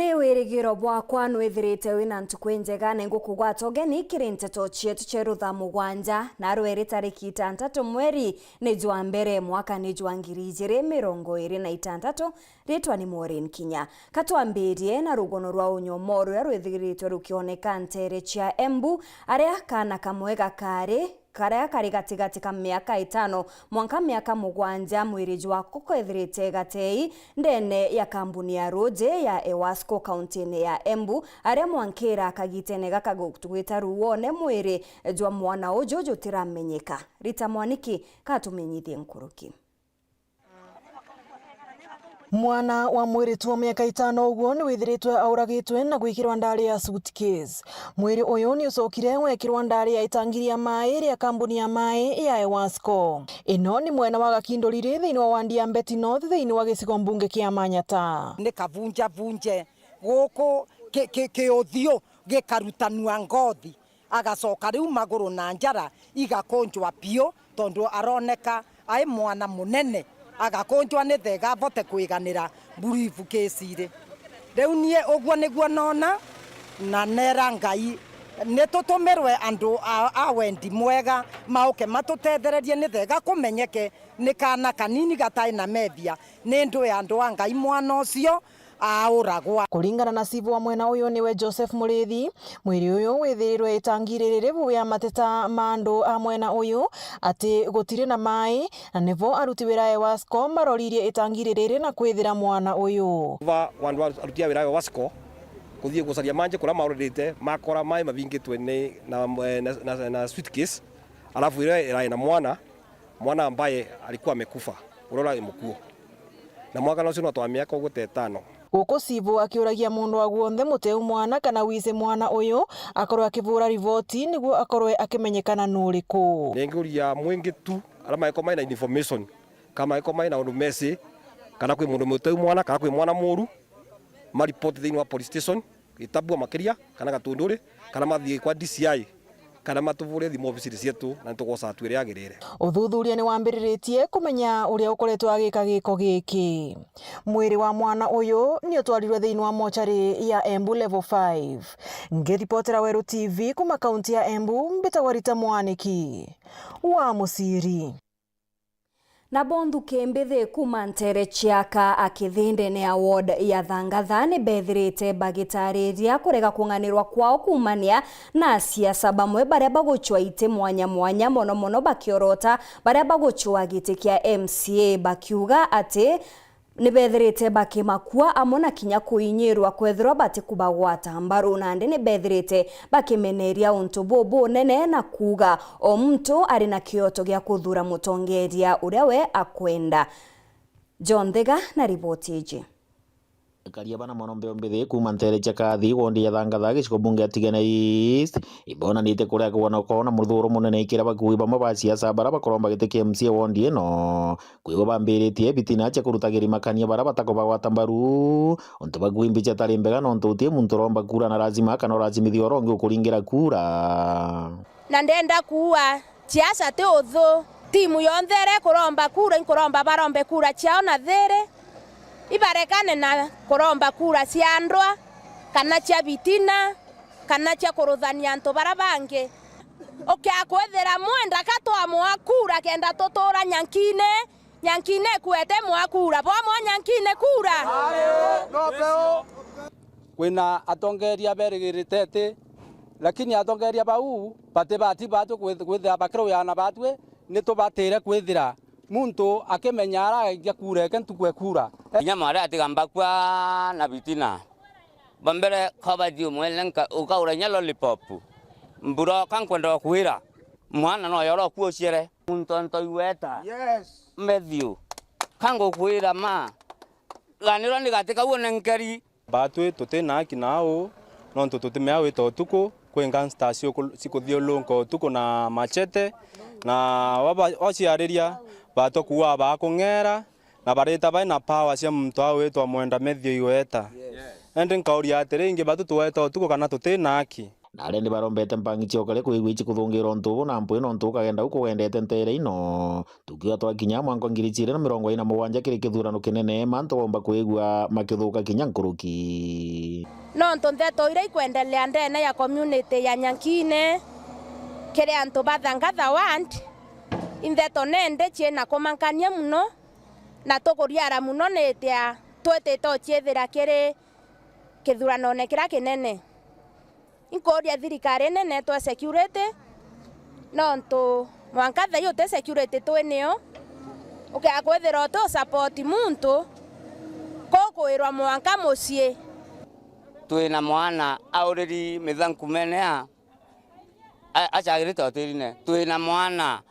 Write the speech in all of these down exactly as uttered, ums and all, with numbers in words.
Ni wirigiro bwakwa nwithirite wina ntuku injega, na ngukugwata ugeni kiri nteto cietu cia rutha mugwanja, na rweri tariki itantatu mweri ni jwa mbere, mwaka ni jwa ngiri ijiri mirongo iri na itantatu. Ritwa ni Maureen Kinya. Katwambirie na rugono rwa unyomo ruria rwithiritwe rukioneka ntere cia Embu, aria kana kamwe gakari karia kari gatigati ka miaka itano mwanka miaka mugwanja, mwiri jwako kethirite gatei ndene ya kambuni ya ruji ya Ewasco kauntine ya Embu, aria mwankira kagitene gaka gutwita ruone mwiri jwa mwana uju jutiramenyeka. Rita Mwaniki katumenyithie nkuruki. Mwana wa mwiritu wa miaka itano uguo ni withiritwe auragitwe na gwikirwa ndari ya suitcase. Mwiri uyu ni ucokire wekirwa ndari ya itangi ria mai ria kambuni ya mai ya Ewasco. Ino ni mwena wa Gakindoriri thiini wa wandi ya Mbeti North thiini wa gicigo mbunge kia Manyata. Ni kavunjavunje guku ki-, ki-, kiuthiu gikarutanua ngothi. Agacoka riu maguru na njara igakunjwa piu, tondu aroneka ai mwana munene, agakunjwa ni thega avote kwiganira mburibu kiciri. Riu nie uguo niguo nona, na nera Ngai nitutumirwe andu a, a wendi mwega mauke matutethererie ni thega kumenyeke ni kaana kanini gatai na methia ni ndu ya andu a Ngai mwana ucio auragwa. Kuringana na cibu wa mwena uyu niwe Joseph Murithi, mwiri uyu withirirwe itangi riri ribu ya mateta ma andu a mwena uyu ati gutiri na mai, na nivo aruti wira a Ewasco maroririe itangi riri na kwithira mwana uyu. Va wandu aruti a wira a Ewasco kuthii gucaria manji kuria maururite, makora mai mavingitwe ni na, na, na, na suitcase, alafu iria irai na mwana, mwana ambaye alikuwa amekufa, uria urari mukuo. Na mwana ucio no twa miaka uguo ta itano. Guku cibu akiuragia mundu wa guonthe muteu mwana kana wici mwana uyu akorwe akivura riboti niguo akorwe akimenyekana nuriku. Ningiuria mwingi tu aria mangiko mai na information, kana mangiko mai na undu meci, kana kwi mundu muteu mwana, kana kwi mwana muru, maripoti thiini wa police station. Gitabua makiria, kana Gatunduri, kana mathii kwa D C I, kana matuvure thimu obisiri cietu, na nitugoca hatua iria yagirire. Uthuthuria ni wambiriritie kumenya uria ukoretwe agika giko giki. Mwiri wa mwana uyu ni utwarirwe thiini wa mochari ya Embu Level five. Ngiripotera Weru T V kuma kaunti ya Embu, mbitagwa Rita Mwaniki wa Muciri. Nabo nthuki mbithi kuuma ntere cia Kaa Kithindene ya ward ya Thangatha ni bethirite bagitariria kurega kung'anirwa kwao kuumania na asiasa bamwe baria bagucwa iti mwanya mwanya, mono mono bakiorota baria bagucwa giti kia M C A, bakiuga ati ni bethirite bakimakua amwe na kinya kuinyirwa kwethirwa batikubagwata mbaru. Nandi ni bethirite bakimeneria untu buu bunene na kuuga o muntu ari na kioto gia kuthura mutongeria uria we akwenda. John Thega na riboti iji. Aikari bana mono mbeo mbithi kuuma ntere cia Kathi, wondi ya Thangatha, gicigo bunge ya Tigania East, ibonanite kuria kugwa na ukoo na muthuuro munene ikira bakui bamwe ba siasa bara bakoromba giti kia M C A wondi ino. Kwigua bambiritie bitina cia kurutagira imakania bara batakubagwata mbaru, untu bagui mbica itari mbega, nontu uti muntu uromba kura na lazima kana urazimithia urongi ukuringira kura. Na ndenda kuua, siasa ti uthu. Timu yonthe iria ikuromba kura, inkuromba barombe kura ciao na thiri, ibarekane na kuromba kura cia ndwa, kana cia bitina, kana cia kuruthania antu bara bangi. Ukia kwithira mwenda ka twamwa kura kenda tutura Nyankine, Nyankine ikwete mwa kura. Bwamwa Nyankine kura? Kwina atongeria berigirite ati, lakini atongeria bau batibati batwi kwith-, kwithira bakiruyana batwi, ni tubatire kwithira muntu akimenya araikia kura eke ntuku e kura. Kinya mwari atiga mbakua na bitina. Bambere kabati umwene nka-, ukaura inya lollipop. Mbura oka nkwenda kukwira. Mwana no yoro kuociere. Muntu anto iweta. Yes. Matthew. Kangukwira ma. Ganirwa ni gati kau onenkeri. Batwi tuti na haki nau, nontu tutimea wita utuku, kwi gangsters ciuku-, cikuthiurunka utuku na machete, na waba-, waciariria, batwa kuua bakung'era, na barita bai na power cia muntu au witwa Mwenda Matthew Iweta. Yes. Indi nkauria atiri, ingi batu tuweta utuku kana tuti na haki? Na aria ni barombete mpangi cia ukari kwigua ici kuthungira untu ubu na mpwi nontu ukagenda u kugwendete nteere ino. Tukiuga twakinya mwanka wa ngiri ciiri na mirongo iiri na mugwanja kiri kithurano kinene, mantu boomba kwigua makithuka kinya nkuruki. Nontu nteto iria ikwendelea ndene ya community ya Nyankine kiri antu ba Thangatha ward, i nteto nende ciina kumankania mono, na tukuriara mono nitia twitite uciithira kiri kithuranone kiria kinene. Inkuuria thirikari nene itwe security, nontu mwanka thaa ii uti security twi nio, ukea kwithira uti u support muntu, kukwirwa mwanka mucii. Twina mwana auriri mithankumene a, a, acagirite utirine. Twina mwana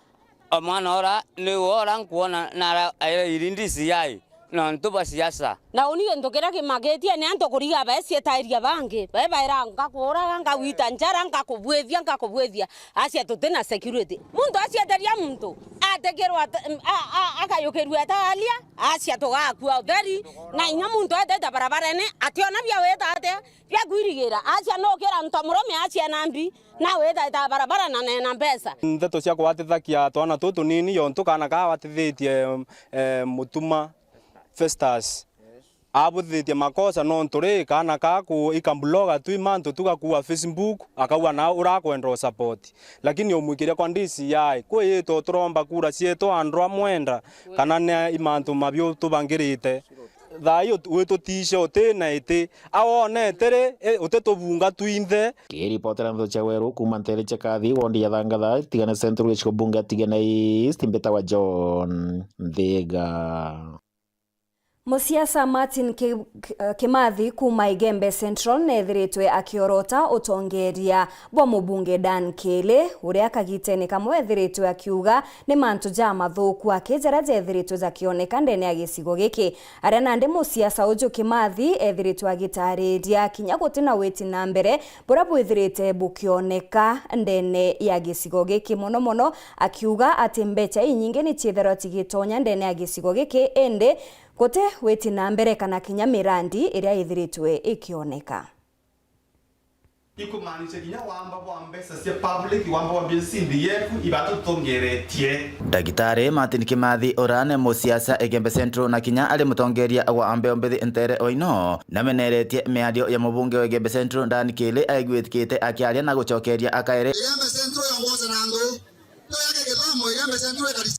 O mwana ora ni ora nkwona nara aira iri D C I nontu bwa siasa. Na uni gintu kiria kimakitie ni antu kuriga baecietairia bangi, bae baira ngakuuraga, ngagwita njara, ngakubwithia, ngakubwithia. Acia tuti na security. Muntu acieteria muntu, atikirwa at-, a, a, akayukirua atalia, acia tugakua utheri, na inya muntu etete barabarene, ationa bia wita atia, bia kwirigira. Acia nukira nto murume acia na mbi, na witaita barabara na neena mbeca. Nteto cia kugwatithakia twana tutu tunini, yontu kaana kaa gwatithitie, eh, Mutuma Festus. Abuthitie makosa nontu ri, kaana kaa ku, ikabloga tu mantu tu gakua Facebook, akauga na urakwenda u support. Lakini umwikiria kwa D C I, kwi ito turomba kura cietu andru amwenda, kana ni i mantu mabiu tubangirite. Thaa ii ut-, witutiice uti na iti, a wonete ri, i, utitubunga twinthe. Kiripotera nteto cia Weru kuuma nteere cia Kathi, wondi ya Thangatha, Tigania Central, gicigo bunge ya Tigania East, mbitawa John Nthiga. Musiasa Martin Ki-, Ki-, Kimathi kuuma Igembe Central neethiritwe akiorota utongeeria bwa mubunge Dan Kiili, uria kagitene kamwe ethiritwe akiuga ni mantu jamathuku aki jaria jethiritwe jakioneka ndene ya gicigo giki. Aria nandi musiasa uju Kimathi ethiritwe agitaariria kinya guti na witi na mbere buria bwithirite bukioneka ndene ya gicigo giki, mono mono akiuga ati mbeca inyingi ni ciithirwa cigitonya ndene ya gicigo giki, indi guti witi na mbere kana kinya mirandi iria ithiritwe ikioneka. Ikumaanisha kinya wamba bwa mbeca cia public, wamba bwa mbeca cia C D F, ibatu tutongeretie. Ndagitari Martin Kimathi, urane musiasa Igembe Central na kinya ari mutongeria wa Ambeo Mbithi ntere o ino, nameneretie miario ya mubunge wa Igembe Central Dan Kiili aigwitikite akiaria na gucokeria akairi. Igembe Central yongoza na andu.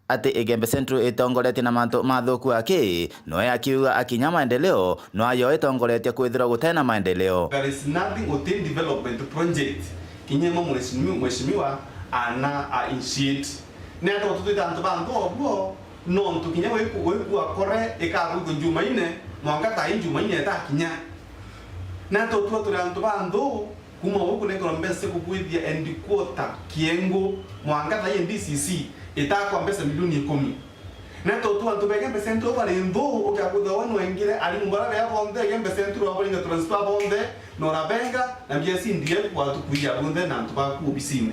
Ati Igembe Central itongoretie na mantu mathuku aki, noe akiuga akinya maendeleo, no ayo itongoretie kwithirwa gutena maendeleo. There is nothing within development project kinya imwe mheshimiwa, mheshimiwa ana a initiate. Ni ati ututwita antu ba nthu obuo, nontu kinya wiku, wiku akore ikathugwa Jumaine, mwanka tai Jumaine itakinya. Ni ati utwa turi antu ba nthu, Kuuma guku nekerwa mbeca cia kubwithia headquarter Kiengu, mwanka thaa ii D C C itakwa mbeca milioni ikumi. Na tontu antu ba Igembe Central bari nthu, ukea kwithirwa we nwengire arimu baria bea bonthe Igembe Central, wabaringa transfer bonthe, na urabenga, na mbia C D F watukuia bonthe na antu baku obisine.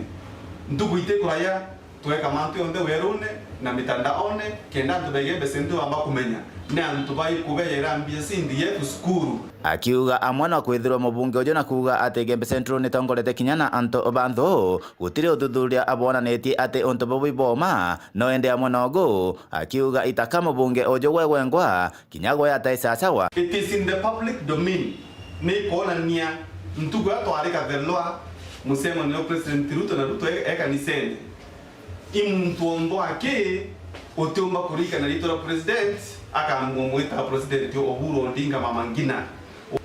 Ntuku itikuraya, Tweka mantu yonthe werune na mitandaone, kenda antu ba Igembe Central bamba kumenya ni antu baiku beejaira mbia C D F cukuru. Akiuga amwe no kwithirwa mubunge uju na kuuga ati Igembe Central nitongorete kinya na antu ba nthu, gutiri uthuthuria abwonanitie ati untu bubu ibwoma, no indi amwe nogu, akiuga itaka mubunge uju gwe gwengwa, kinya gwe atae cacawa. It is in the public domain. Ni ikwonania ntuku iria twari Gathelwa, mucemanio President Ruto na Ruto e, e kanisene. I muntu onthe aki utiumba kuririkana riitwa ria president, akamwita president Oburu Odinga Mama Ngina.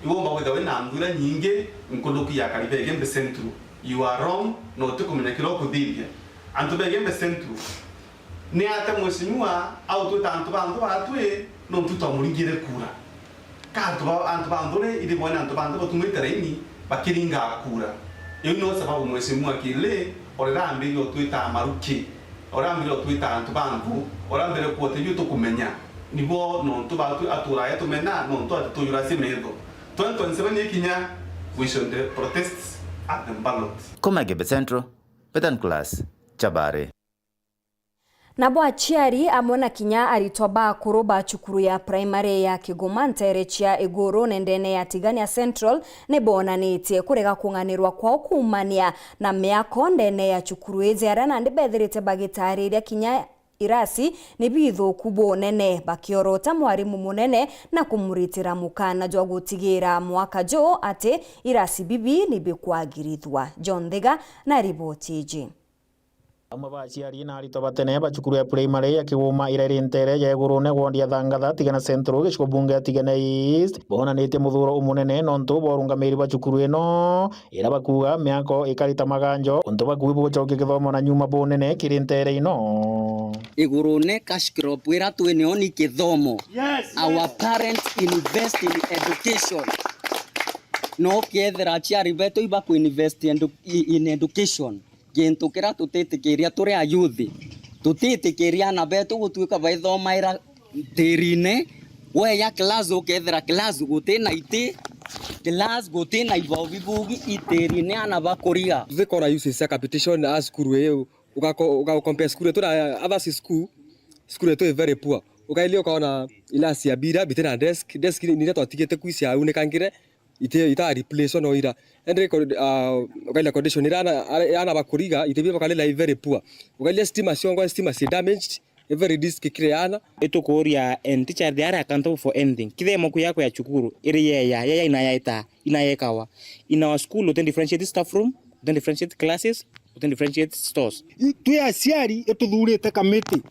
Iwe umba kwithirwa wina nthu iria nyingi nkuruki ya akari ba Igembe Central. You are wrong, na utikumenya kiria ukuthithia. Antu ba Igembe Central, ni ate mheshimiwa autwita antu ba nthu batwi nontu twamuringire kura? Ka antu ba, antu ba nthuri, ithi bwene antu ba nthu batumite raini bakiringa kura. Iu nio sababu mheshimiwa Kili, uria arambirie utwita maruki, uria arambirie utwita antu ba nthu, uria arambirie kuote ju tukumenya. Nibo nontu batwi atura atumena, nontu ati tuyuracie metho. Twenty twenty-seven ikinya, we shall protest at the ballot. Kuma Igembe Central, Peter Nicholas, Chabari. Nabo aciari amwe na kinya aritwa bakuru ba cukuru ya primary ya Kiguma nteere cia Iguru nendene ya Tigania Central ni bonanitie kurega kung'anirwa kwao kuumania na miako ndene ya cukuru iji, aria nandi bethirite bagitariria kinya irasi ni bithuku bunene, bakiorota mwarimu munene na kumuritira mukana jwa gutigira mwaka juu ati irasi bibi ni bikwagirithua. John Thiga na riboti iji. Amwe ba aciari na aritwa ba tene ba cukuru ya primary ya Kiguma iria iri nteere ya Igurune, ward ya Thangatha, Tigania Central, gicigo bunge ya Tigania East, bonanitie muthuro umunene nontu bwa urungamiri bwa cukuru ino, iria bakuuga miako ikari ta maganjo, untu bakuuga bugucokia kithomo na nyuma bunene kiri nteere ino. Igurune cash crop iria twinio ni kithomo. Yes, yes. Our parents invest in education. No kethira aciari betu ibaku invest edu-, in education. Gintu kiria tutitikiria turi ayuthi, tutitikiria ana betu gutuika baithomaira ntirine. Weya class, ukethira class guti na iti, class guti na ibabi bugi itirine, ana bakuriga. Tutikora uses cia capitation a cukuru ii, ugako-, ugacompare cukuru yetu na others school, cukuru yetu i very poor. Ukailia ukaona ilasi ya bira biti na desk, desk ni iria twatigite kwicia au nikangire, ite-, ita replace no ira. Ende ko-, ah, ukaila condition ira ana, ara-, ana bakuriga, ite biba kalila i very poor. Ukaila stima ciongo, stima si damaged, every disk kire ana. Itukuria, and teacher, they are accountable for anything. Kithemo kuya kwa cukuru, iri yeya, yeya inayaita, inayekawa. In our school, we don't differentiate staff room, we don't differentiate classes, we don't differentiate stores. I-, twi aciari, ituthurite kamiti.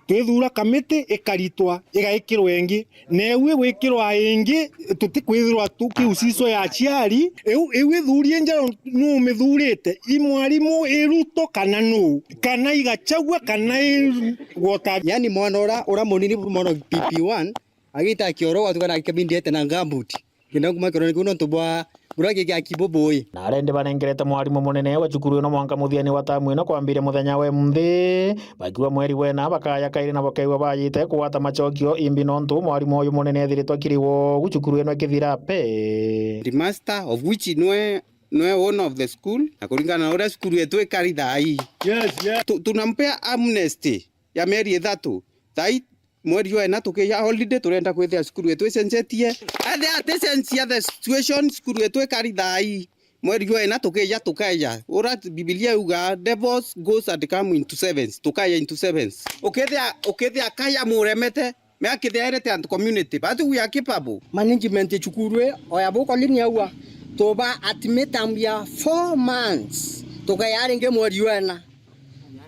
Twithura kamiti ikaritwa, igaikirwa ingi, na iu igwikirwa ingi, tutikwithirwa tukiusiswa ya aciari. Iu, iu ithurie nja nu umithurite, i mwarimu, i Ruto, kana nu, kana i Gachagua, kana i Gwota. Yani mwana ura, ura munini, mwana P P one, agita kioro, gwatuka na kibindi ete na gumboot. Kenda kuma kirone kiu nontu bwa bura gigiaki bubui. Na aria indi barengerete mwarimu munene wa cukuru ino mwanka muthiani wa tamu ino kwambiria muthenya wa imunthi, bakiuga mweri wena bakaya kairi na bakaigua bayite kugwata macokio imbi nontu mwarimu uyu munene ethiritwe akiri wogu cukuru ino ikithira pe. Headmaster, of which nwe, nwe owner of the school, na kuringana na uria cukuru yetu ikari thaa ii. Yes, yes. Tu-, tunampea amnesty ya mieri ithatu. Thaa ii mweri jwa ena tukija holiday, turenda kwithia cukuru yetu icenjetie. Ethia aticenjia the situation, cukuru yetu ikari thaa ii. Mweri jwa ena tukija tukaeja. Ura Bibilia yuga, "Devils goes and come into sevens." Tukaeja into sevens. Ukethia, ukethia kaya muremete, me akithia erete antu community. But we are capable. Management ya cukuru ii, oya bukolini aua, tuba ultimatum ya four months. Tukaeja ringi mweri jwa ena.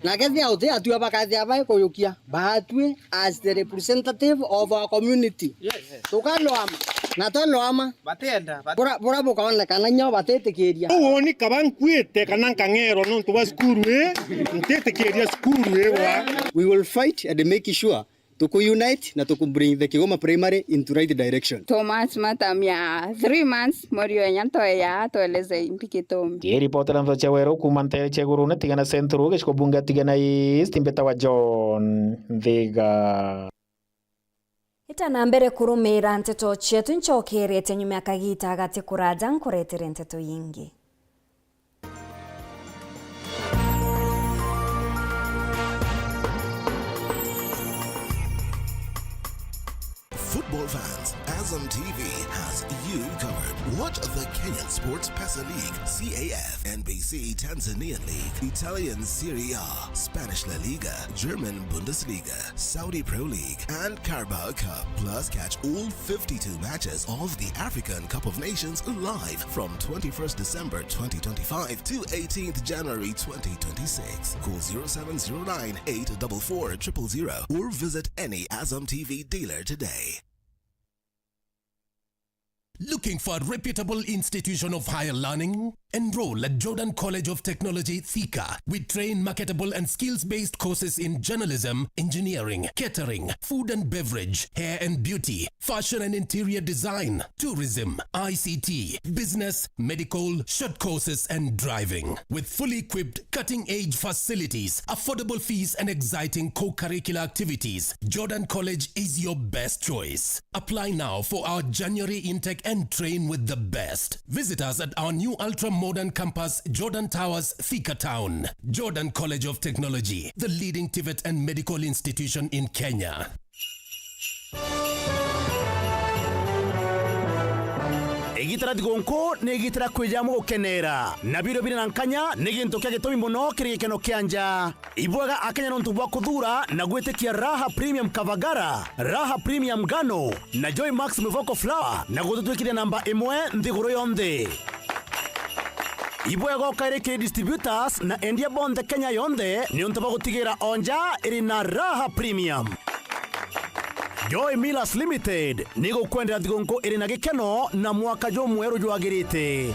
Na kethia uti atua bakathia baikuyukia, batwi as the representative of our community. Yes. Tukaloama, na twaloama. Batienda, bat- Bura, bura bukaonekana nyo batitikiria. Uuni kaba nkuite kana nkang'erwa nontu bwa cukuru ii, ntitikiria cukuru ii gwa. We will fight and make sure tuku unite na tuku bring the Kigoma Primary into right direction. Thomas Matamia, three months, morio enya ntoe ya, tueleze impi gitumi. Ngiripotera nteto cia weru kuuma ntere cia iguru ni Tigana Central, gicigo bunge Tigana East, mbitawa John Nthiga. Itana mbere kurumira nteto cietu, ncokerete nyuma ya kagita gati kuraja nkuretere nteto ingi. Football fans, Azam T V has you covered. Watch the Kenyan Sports Pesa League, C A F, N B C Tanzanian League, Italian Serie A, Spanish La Liga, German Bundesliga, Saudi Pro League, and Carabao Cup. Plus, catch all fifty-two matches of the African Cup of Nations live from twenty-first December twenty twenty-five to eighteenth January twenty twenty-six. Call zero seven zero nine, eight double four, triple zero or visit any Azam T V dealer today. Looking for a reputable institution of higher learning? Enroll at Jordan College of Technology, Thika. We train marketable and skills-based courses in journalism, engineering, catering, food and beverage, hair and beauty, fashion and interior design, tourism, I C T, business, medical, short courses, and driving. With fully equipped, cutting-edge facilities, affordable fees, and exciting co-curricular activities, Jordan College is your best choice. Apply now for our January intake and train with the best. Visit us at our new Ultra Jordan Campus, Jordan Towers, Thika Town. Jordan College of Technology, the leading TVET and medical institution in Kenya. Igita ria thigunku ni igita ria kwija amwe gukenera, na birio biri na nkanya ni gintu kia gitumi mono kiri gikeno kia nja. Ibwega Akenya nontu bwa kuthuura na gwitikia Raha Premium Kavagara, Raha Premium Ngano na Joy Max Mivoko Flour na gututwikithia namba imwe nthiguru yonthe. Ibwega ukairi kiri distributors na endia bonthe Kenya yonthe niuntu bwa gutigira o nja iri na Raha Premium. Joy Millers Limited ni gukwendera thigunku iri na gikeno na mwaka jumweru jwagirite.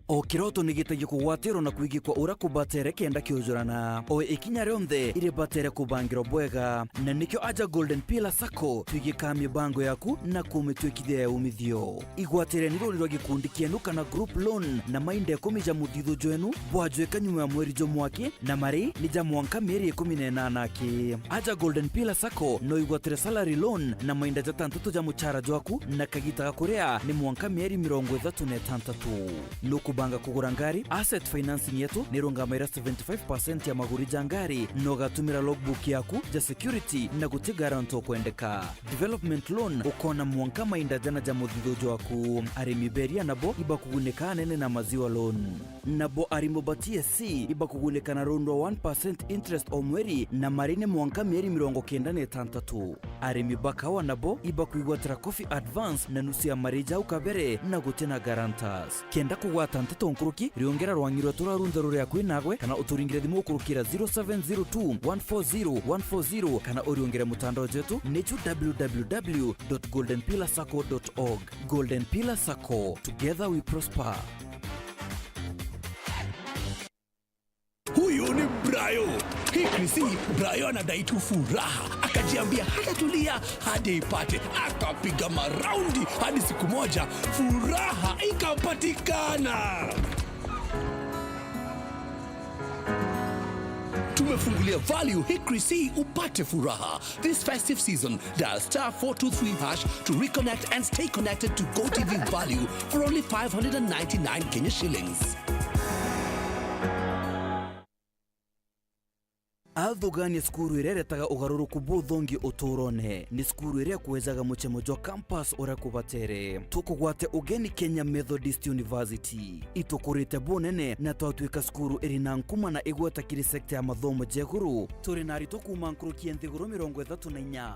O kiroto ni gitagia kugwatirwo na kwigikwa uria kubatere kenda kiujurana. O ikinya rionthe iribatere kubangirwa bwega, na nikio aja Golden Pillar Sacco twigikaa mibango yaku na kumitwikithia ya umithio. Igwatireni ruri rwa gikundi kienu kana group loan na mainda ikumi ja muthithu jwenu bwajwika nyuma ya mweri jumwe aki, na mari ni ja mwanka mieri ikumi na inana aki. Aja Golden Pillar Sacco no igwatire salary loan na mainda jatantatu ja muchara jwaku, na kagita ga kuria ni mwanka mieri mirongo ithatu na itantatu. Nukubanga kugura ngari? Asset financing yetu ni irungamaira seventy five percent ya maguri ja ngari, na ugatumira logbook yaku ja security na guti guarantor ukwendeka. Development loan ukona mwanka mainda jana ja muthithu jwaku. Arimi beria nabo ibakugunika anene na maziwa loan. Nabo arimo ba T S C ibakugunika na rundwa one percent interest o mweri, na mari ni mwanka mieri mirongo kenda na itantatu. Arimi ba kawa nabo ibakwigwatira coffee advance na nusu ya mari jau kabere na guti na guarantors. Kenda kugwata nteto nkuruki, riongera rwang'i rwetu rwa runthe ruri akui nagwe, kana uturingire thimu ukurukira zero seven zero two one four zero one four zero, kana uriongere mutandao jwetu ni ju w w w dot golden pillar sacco dot org. Golden Pillar Sacco, together we prosper. Huyu ni Brayo. Hii Chrissy, Brayo anadai tu furaha. Akajiambia hatatulia hadi ipate. Akapiga maraundi hadi siku moja furaha ikapatikana. Tumefungulia value hii Chrissy upate furaha. This festive season, dial star four two three hash to reconnect and stay connected to GoTV value for only five hundred and ninety-nine Kenya shillings. Athugania cukuru iria iretaga ugaruruku buthongi uturone ni cukuru iria ikwejaga muchemo jwa campus uria kubatere. Tukugwate ugeni Kenya Methodist University. Itukurite bunene na twatuika cukuru iri na nkuma na igweta kiri sector ya mathomo ja iguru. Turi na aritwa kuuma nkuruki ya nthiguru mirongo ithatu na inya.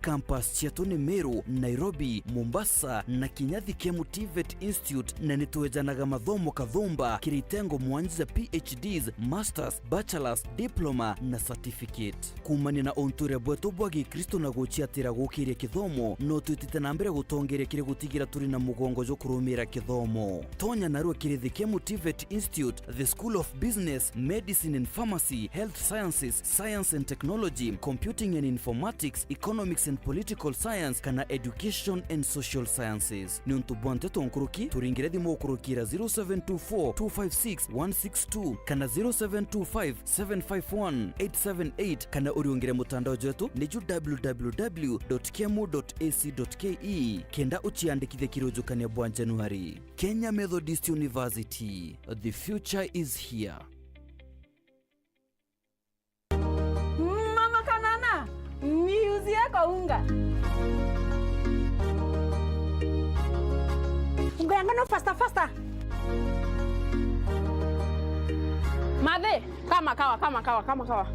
Campus cietu ni Meru, Nairobi, Mombasa na kinya Thikemu TVET Institute, na nitwejanaga mathomo kathumba kiri itengo mwanja ja P H Ds, Masters, Bachelors, Diploma na Certificate. Kuumania na untuire bwetu bwa Gikristo na guciatira gukiria kithomo, no twitite na mbere gutongeria kiri gutigira turi na mugongo jwa kurumira kithomo. Tonya narua kiri Thikemu TVET Institute, the School of Business, Medicine and Pharmacy, Health Sciences, Science and Technology, Computing and Informatics, Economics and Political Science, kana Education and Social Sciences. Niuntu bwa nteto nkuruki, turingire thimu ukurukira zero seven two four two five six one six two kana zero seven two five seven five one eight seven eight, kana uriungire mutandao jwetu ni ju w w w dot kemu dot a c dot k e kenda uciandikithie kirujukania bwa Januari. Kenya Methodist University, the future is here. Mama Kanana, niuzie kaunga. Unga ya ngano faster, faster. Mathe, kama kawa, kama kawa, kama kawa.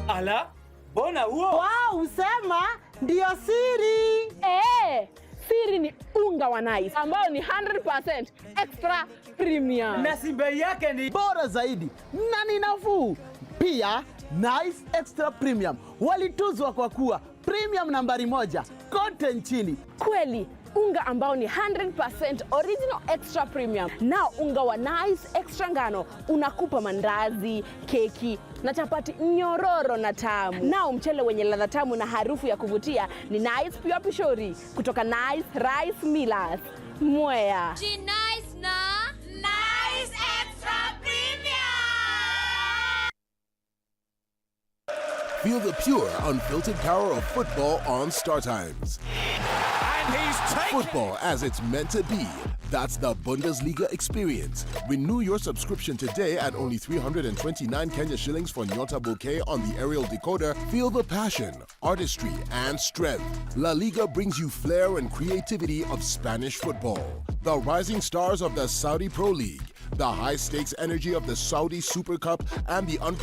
Ala, mbona huo? Wow, usema ndio siri. Eh, siri ni unga wa Nice ambao ni hundred percent extra premium. Na si bei yake ni bora zaidi na ni nafuu. Pia, Nice Extra Premium walituzwa kwa kuwa premium nambari moja kote nchini. Kweli, unga ambao ni hundred percent original extra premium. Nao unga wa Nice Extra Ngano unakupa mandazi, keki na chapati nyororo na tamu. Nao mchele wenye ladha tamu na harufu ya kuvutia ni Nice Pure Pishori kutoka Nice Rice Millers, Mwea. Ji Nice na Nice Extra Premium. Feel the pure, unfiltered power of football on Star Times. And he's Football as it's meant to be. That's the Bundesliga experience. Renew your subscription today at only three hundred and twenty-nine Kenya shillings for Nyota Bouquet on the aerial decoder. Feel the passion, artistry, and strength. La Liga brings you flair and creativity of Spanish football. The rising stars of the Saudi Pro League, the high stakes energy of the Saudi Super Cup, and the unpredictable